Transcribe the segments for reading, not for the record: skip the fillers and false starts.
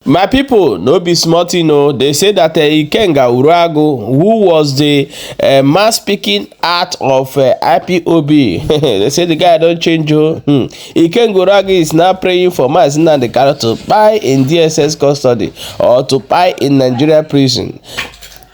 My pipo, no be small tin o. Dey say dat Ikenga Uruagu, who was the mass speaking out of IPOB, they say the guy don change o. Ikenga Uruagu is now praying for Mazi Nnamdi Kanu to kpai in DSS custody or to kpai in Nigeria prison.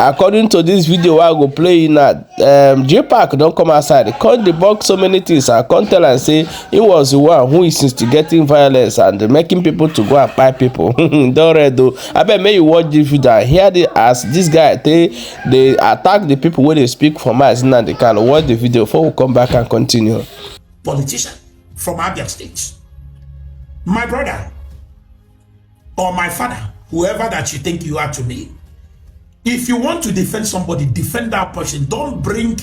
According to this video wey I go play you now, JPAC don come outside, come debunk so many things and come tell am say he was the one who is instigating violence and making people to go and kpai people. Don red o. Abeg, make you watch this video and hear the as this guy take dey attack the people wey dey speak for Mazi Nnamdi Kanu. Watch the video before we come back and continue. Politician from Abia State. My brother or my father, whoever that you think you are to me, if you want to defend somebody, defend that person. Don't bring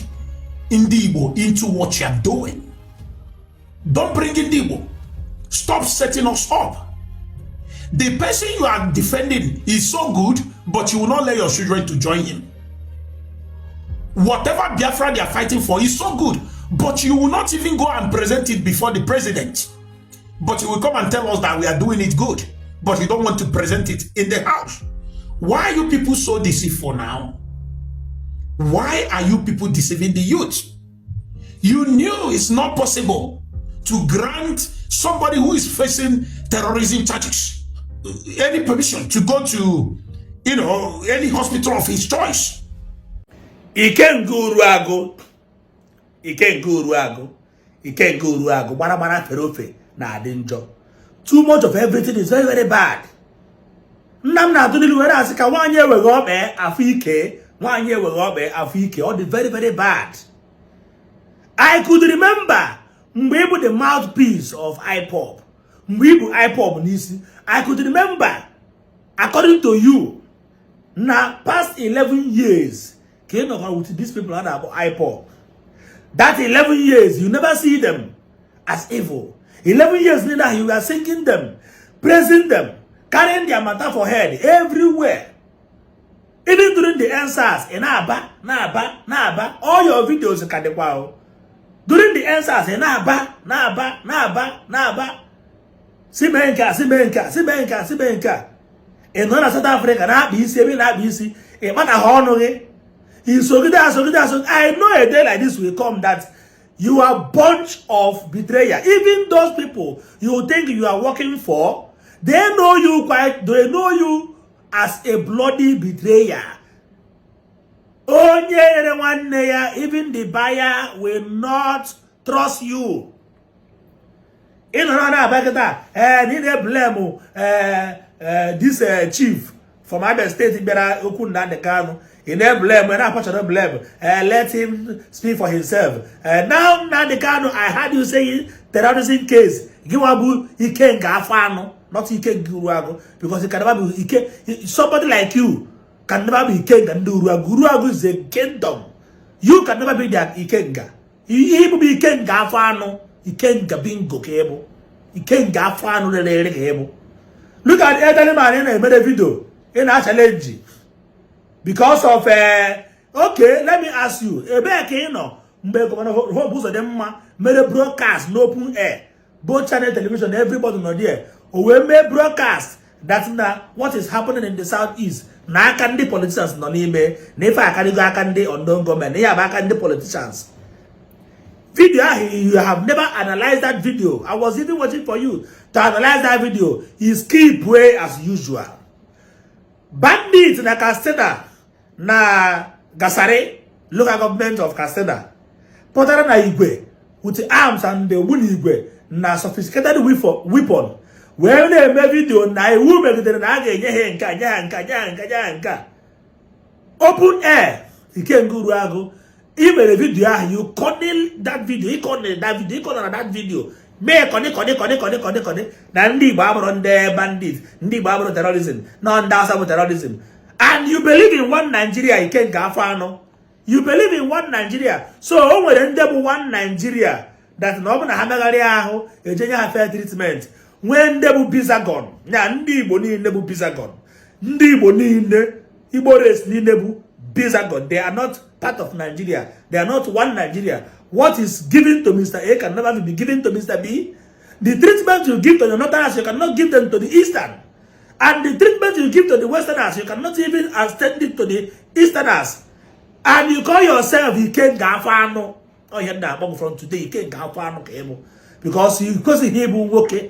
Ndigbo into what you're doing. Don't bring Ndigbo. Stop setting us up. The person you are defending is so good, but you will not let your children to join him. Whatever Biafra they are fighting for is so good, but you will not even go and present it before the president. But you will come and tell us that we are doing it good, but you don't want to present it in the house. Why are you people so deceitful now? Why are you people deceiving the youth? You knew it's not possible to grant somebody who is facing terrorism charges any permission to go to any hospital of his choice. Ikenga Uruagụ, Ikenga Uruagụ, Ikenga Uruagụ, gbara gbara fere ofe na-adị njọ. Too much of everything is very, very bad. Nna m na-atụ n'ilu were asị ka nwaanyị enweghị ọkpa afọ ike, nwaanyị enweghị ọkpa afọ ike, ọ dị very, very bad. I could remember mgbe ị bụ the mouthpiece of IPOB, mgbe ị bụ IPOB n'isi. I could remember, according to you, na past 11 years ka ị nọkọrọ with these people a na-akpọ IPOB. That 11 years, you never see them as evil. 11 years later, you were singing them, praising them, carrying their matter for head everywhere. Even during the EndSARS, ị na-aba, na-aba, na-aba, all your videos ka dịkwa o. During the EndSARS, ị na-aba, na-aba, na-aba, na-aba. Si mee nke a, si mee nke a, si mee nke a, si mee nke a. Ị nọ na South Africa na-akpa isi ebe ị na-akpa isi, ị kpataghị ọnụ gị. Isogide asogide asogide. I know a day like this will come that you are bunch of betrayer. Even those people you think you are working for, they know you quite, they know you as a bloody betrayer. Onye rere nwanne ya, even the buyer will not trust you. Ị nọrọ na-aba kịta, ee, na ị na-eblame ee this chief from Abia State bịara okwu Nnamdi Kanu. Ị na-eblame, ị na-apachara blame, let him speak for himself. Now Nnamdi Kanu, I heard you saying terrorism case. Gị nwa bụ Ikenga afọ anụ, not Ikenga Uruagụ, because it can never be Ike. Somebody like you can never be Ikenga ndị Uruagụ. Uruagụ is a kingdom. You can never be their Ikenga. Ihe bụ Ikenga afọ anụ, Ikenga bingo ka ị bụ. Ikenga afọ anụ rere ere ka ị bụ. Look at elderly man ị na-emere video, ị na-challenge because of okay, let me ask you, ebee ka ị nọ mgbe Governor Hope Uzodimma mere broadcast n'open air, both channel television, everybody nọ there, o wee mee broadcast that na what is happening in the southeast na aka ndị politicians nọ n'ime, na ife akarịgo aka ndị unknown gọọmenti, na ihe bụ aka ndị politicians? Video ahụ, you have never analyzed that video. I was even waiting for you to analyze that video. You skip way as usual. Bandit na Katsina, na Gasari Local Government of Katsina, pụtara na igwe with arms and the igwe na sophisticated weapon wee na-eme video na iwu megidere na a ga-enye ha nke a, nye ha nke a, nye ha nke a, nye ha nke a. Open air. Ikenga Uruagụ, ị mere video ahụ, you corner that video, ị corner that video, ị corner that video, mee kọdị kọdị kọdị kọdị kọdị kọdị na ndị Igbo abụrụ ndị bandit, ndị Igbo abụrụ terrorism, nọ ndị Hausa bụ terrorism. And you believe in one Nigeria. Ikenga afọ anọ, you believe in one Nigeria. So o nwere ndị bụ one Nigeria that na ọ bụ na ha megharịa ahụ, ejenye ha fair treatment. Nwee ndị bụ bizagon ya. Ndị Igbo niile bụ bizagon. Ndị Igbo niile, Igbo race niile bụ bizagon. They are not part of Nigeria. They are not one Nigeria. What is given to Mr. A can never be given to Mr. B. The treatment you give to the northerners, you cannot give them to the eastern. And the treatment you give to the Westerners, you cannot even extend it to the Easterners. And you call yourself Ikenga afọ anụ. Ọ ihe na-akpọ from today, Ikenga afọ anụ ka ịbụ, because you kwesịghị ịbụ nwoke.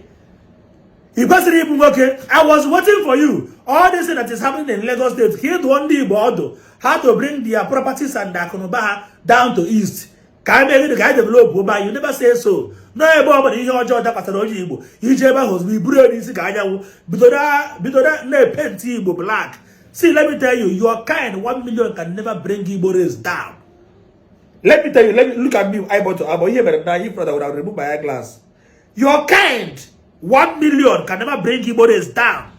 Ị kwesịrị ịbụ nwoke. I was waiting for you. All this thing that is happening in Lagos State, ka ị dụọ ndị Igbo ọdụ how to bring their properties and akụnụba ha down to East, ka anyị mee gịnị, ka anyị develop ụba. You never say so. N'ebe ọ bụla ihe ọjọọ dakwasara onye Igbo, iji ebe ahụ ozugbo iburu ya n'isi ka anyanwụ bido na-epaint Igbo black. See, let me tell you, your kind 1 million can never bring Igbo race down. Let me tell you, let me look at me eyeball to eyeball. Ihe mere na if not, I would have removed my eyeglass. Your kind 1 million can never bring Igbo race down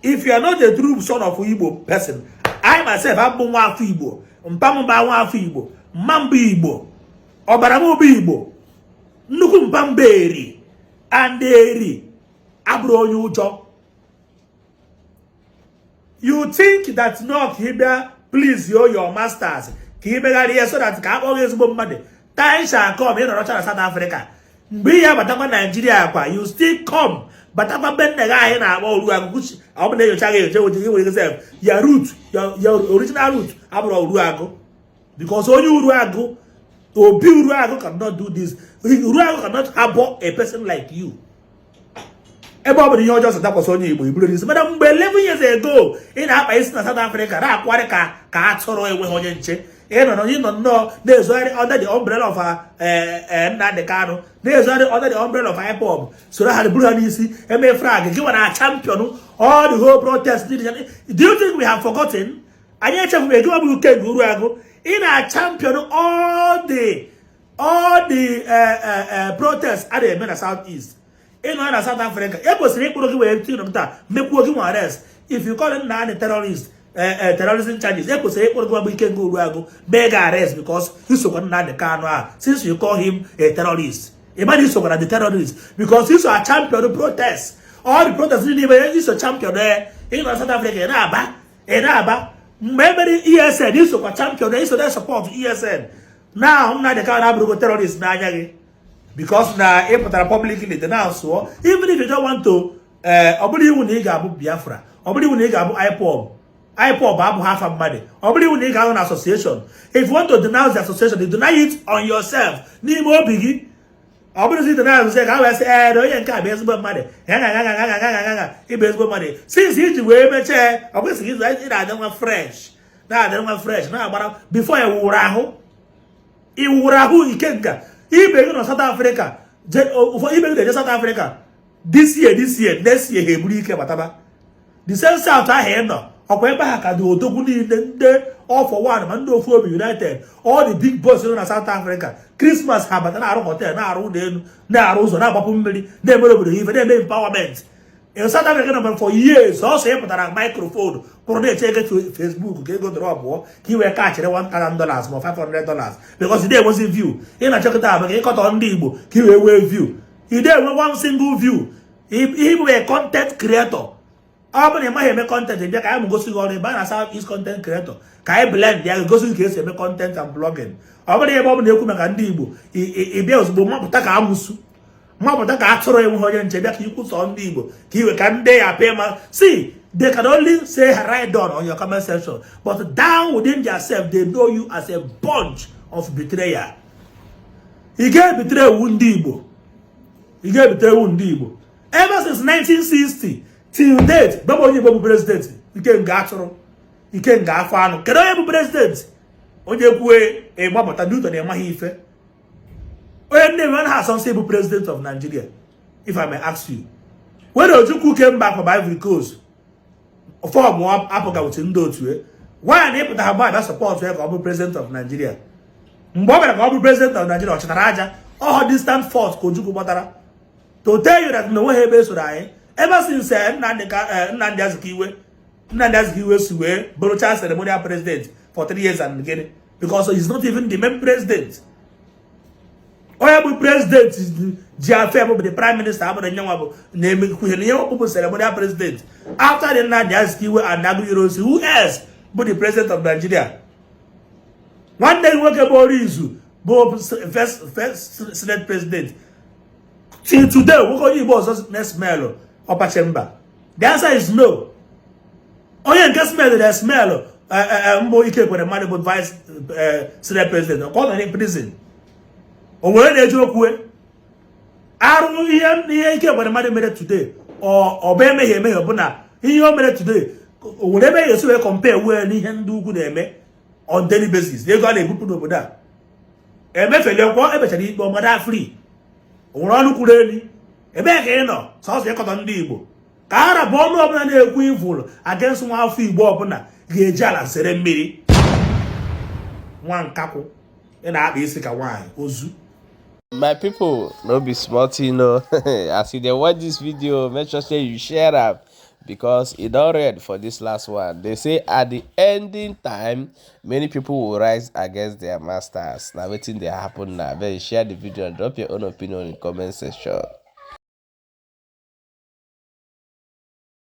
if you are not a true son of Igbo person. I myself abụ nwa afọ Igbo. Mpa m bụ nwa afọ Igbo, mma m bụ Igbo, ọbara m bụ Igbo. Nnukwu mpa m bụ Eri, and Eri abụrụ onye ụjọ. You think that no, ka ị bịa please yo your masters, ka ị megharị ya so that ka akpọ gị ezigbo mmadụ. Time shall come. Ị nọrọcha na South Africa, mgbe ị ya batakwa Naijiria kwa, you still come batakwa be nne gị anyị na-akpọ Uruagụ. Ọ bụ na enyocha gị enyocha gị nwere sef ya root, your original root abụrụ Uruagụ, because onye Uruagụ, Obi Uruagụ cannot do this. Uruagụ cannot harbor a person like you. Ebe ọ bụla ihe ọjọọ si dakwasị onye Igbo, iburu n'isi. Mana mgbe 11 years ago ị na-akpa isi na South Africa, na-akwari ka atụrụ enweghị onye nche, ị nọ nnọọ na-ezogharị under the umbrella of Nnamdi Kanu, na-ezogharị under the umbrella of IPOB, soro ha buru ha n'isi eme flag gị nwere champion all the whole protest. Do you think we have forgotten? Anyị echefubeghị. Gị bụ Ikenga Uruagụ, ị na-champion all the protests a na-eme na South East. Ịnọ na South Africa, e kwesịrị ịkpụrụ gị wee tinye taa mekwuo gị nwa arrest. If you call Nnamdi terrorist, terrorism charges, e kwesịrị ịkpụrụ gị bụ Ikenga Uruagụ mee gị arrest, because isokwa Nnamdi Kanu ahụ. Since you call him a terrorist, ị mara isokwara the terrorist, because iso a champion protest, all the protest niile iso champion. Ị nọ South Africa, ị na-aba, ị na-aba. Mgbe e mere ESN, isokwa champion, iso na support ESN. Now Nnamdi Kanu abụrụgo terrorist n'anya gị because na ị pụtara publicly denounce sụọ. Even if you don't want to, ọ bụrụ iwu na ị ga-abụ Biafra, ọ bụrụ iwu na ị ga-abụ IPOB. IPOB abụghị afa mmadụ. Ọ bụrụ iwu na ị ga-anọ na association. If you want to denounce the association, you deny it on yourself, n'ime obi gị. Ọ bụrụ si denounce ka a wee sị, ee, na onye nke a bụ ezigbo mmadụ, gaga ịbụ ezigbo mmadụ. Since iji wee mechie, ọ kwesịghị izu ị na-adị nwa fresh, na-adị nwa fresh, na-agbara before ị wụrụ ahụ, ị wụrụ ahụ. Ikenga, ibe gị nọ South Africa, ibe gị na-eje South Africa this year, this year, next year, ha eburu ike bataba the same South ahụ ị nọ. Ọkwa ebe ha ka dị odogwu niile, ndị All for One, ma ndị ofu obi united, all the big boys nọ na South Africa. Christmas ha bata, na-arụ hotel, na-arụ ụlọ elu, na-arụ ụzọ, na-agbapụ mmiri, na-emere obodo ha ife, na-eme empowerment. In South Africa nọ for years, ọsọ ị pụtara microphone kwụrụ na-eche ego Facebook ka ego drop ka ị wee kachịrị $1000 ma $500, because ị na-enwezi view. Ị na-achọkọta abụ ka ịkọtọ ndị Igbo ka ị wee nwee view. Ị na-enwe one single view. Ihe bụ a content creator, ọ bụrụ na ị maghị eme content, bịa ka anyị gosi gị ọrụ ebe a na South East content creator, ka anyị blend ya, gosi gị ka esi eme content and blogging. Ọ bụrụ ebe ọ bụ na-ekwu maka ndị Igbo, ị bịa ozugbo mapụta ka amụsụ, mapụta ka atụrụ enweghị onye nche, bịa ka ikwusọ ndị Igbo, ka iwe ka ndị ya pay ma. See, they can only say "right on" on your comment section, but down within themselves, they know you as a bunch of betrayer. Ị ga-ebitere ewu ndị Igbo, ị ga-ebitere ewu ndị Igbo. Ever since 1960 till date, gbaba onye Igbo bụ president. Ikenga atụrụ, Ikenga afọ anụ, kedu onye bụ president? Onye kwue, ịgbapụta Newton ịmaghị ife. Onye nne m anaghị asọ nsọ bụ president of Nigeria. If I may ask you, when Ojukwu came back from Ivory Coast, form APGA with ndị otu e, why na ịpụta ha mgbe abịa support ya ka ọ bụ president of Nigeria? Mgbe ọ bịara ka ọ bụ president of Nigeria, ọ chịtara aja ọhọ distant force ka Ojukwu gbatara. To tell you that na onweghị ebe esoro anyị ever since Nnamdi Azikiwe, Nnamdi Azikiwe si wee bụrụcha ceremonial president for 3 years and gịnị, because he's not even the main president. Onye bụ president ji afọ bụ the prime minister, abụrụ nyenwa bụ na-emekwuhere ihe ọkpụkpụ ceremonial president. After the Nnamdi Azikiwe and Aguiyi Ironsi, who else bụ the president of Nigeria? Nwanne gị nwoke bụ Orizu bụ first senate president. Till today, nwoke onye Igbo ọzọ na-esmelụ ọpachemba. The answer is no. Onye nke smell smell mbụ, Ike Ekweremadu, bụ vice senate president, ka ọ nọ in prison, o nwere na-eji okwu arụ ihe Ike Ekweremadu mere today. Ọ bụ emehie emehie bụ na ihe o mere today, o nwere ebe ya esi wee compare wee n'ihe ndị ugwu na-eme on daily basis, ego a na-ebupụ n'obodo a. Emefele kwọ, emechara ikpe ọmada free, o nwere ọnụ kwuru elu. Ebee ka ị nọ? Sọsọ ịkọtọ ndị Igbo ka a rabụ. Ọnụ ọbụla na-ekwu evil against nwa afọ Igbo ọbụla ga-eji ala zere mmiri. Nwa nkakwụ, ị na-akpa isi ka nwaanyị ozu. My people, no be small thing o. As you dey watch this video, make sure say you share am because e don red for this last one. They say at the ending time, many people will rise against their masters. Na wetin dey happen now. Abeg, share the video and drop your own opinion in comment section.